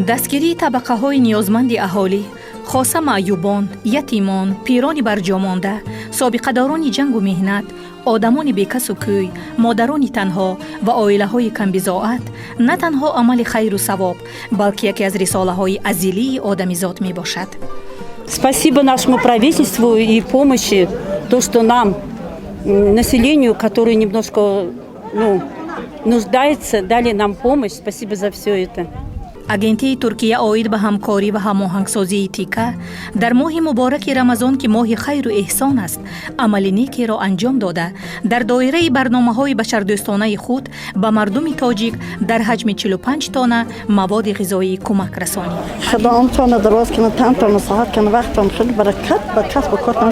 Дастгирии табақаҳои ниёзманди аҳолӣ, хоса маъюбон, ятимон, пирони барҷомонда, собиқадорони ҷангу меҳнат, одамони бекасу кӯй, модарони танҳо ва оилаҳои камбизоат на танҳо амали хайру савоб, балки яке аз рисолаҳои азилии одамизод мебошад. Спасибо нашему правительству и помощи, то, что нам, населению, которое немножко, ну, нуждается, дали нам помощь. Спасибо за все это. Агентии Туркия оид ба ҳамкорӣ ва ҳамоҳангсозии ТИКА дар моҳи мубораки Рамазон, ки моҳи хайру эҳсон аст, амали некеро анҷом дода, дар доираи барномаҳои башардӯстонаи худ ба мардуми тоҷик дар ҳаҷми 45 тонна маводи ғизоӣ кӯмак расонид. Худо умртона дароз кунад, тантона саҳат кунад, вақтон хеле баракат ба касбу кортон,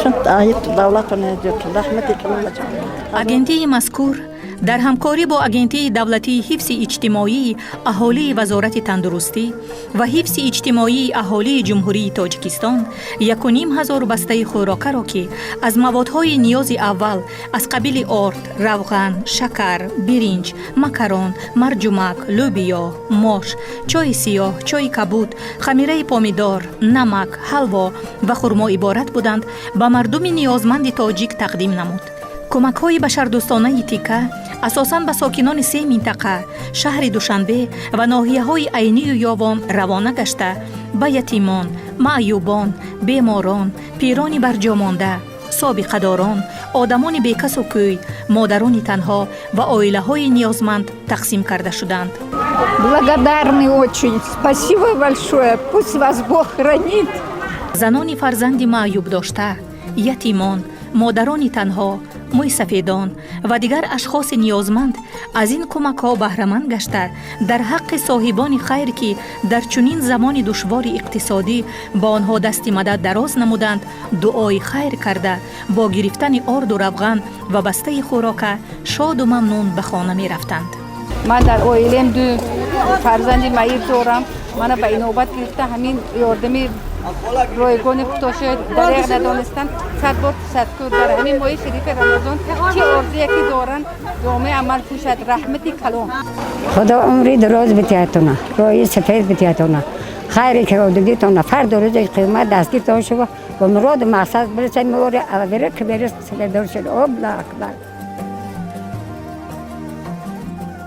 давлатон зиёд кунад, раҳмати калон. Агентии мазкур дар ҳамкорӣ бо Агентии давлатии ҳифзи иҷтимоии аҳолии Вазорати тандурустӣ ва ҳифзи иҷтимоии аҳолии Ҷумҳурии Тоҷикистон 1500 бастаи хӯрокаро, ки аз маводҳои ниёзи аввал аз қабили орд, равған, шакар, биринҷ, макарон, марҷумак, лӯбиё, мош, чойи сиёҳ, чойи кабуд, хамираи помидор, намак, ҳалво ва хурмо иборат буданд, ба мардуми ниёзманди тоҷик тақдим намуд. Кӯмакҳои башардӯстонаи ТИКА асосан ба сокинони се минтақа, шаҳри Душанбе ва ноҳияҳои Айнию Ёвон равона гашта, ба ятимон, маъюбон, беморон, пирони барҷомонда, собиқадорон, одамони бекасу кӯй, модарони танҳо ва оилаҳои ниёзманд тақсим карда шуданд. Благодарны очень. Спасибо большое. Пусть вас Бог хранит. Занони фарзанди маъюб дошта, ятимон, модарони танҳо, мӯйсафедон ва дигар ашхоси ниёзманд аз ин кӯмакҳо баҳраманд гашта, дар ҳаққи соҳибони хайр, ки дар чунин замони душвори иқтисодӣ ба онҳо дасти мадад дароз намуданд, дуои хайр карда, бо гирифтани орду равған ва бастаи хӯрока шоду мамнун ба хона мерафтанд. Ман дар оилем ду фарзанди маиб дорам. Мана ба инобат гирифта, ҳамин ёрдами ройгони худошо дареғ надонистан. Сад бор ташаккур. Дар ҳамин моҳи шарифи Рамазон чӣ орзуе ки доранд, ҷомаи амал пӯшад. Раҳмати калон. Худо умри дароз битиятона, роҳи сафед битиятона, хайре киродагитона, фардо рӯзи қиёмат дастгиртон шува, ба муроду мақсад бирасад. Мори авере ки берес сафеддор шуд. Аллоҳ акбар.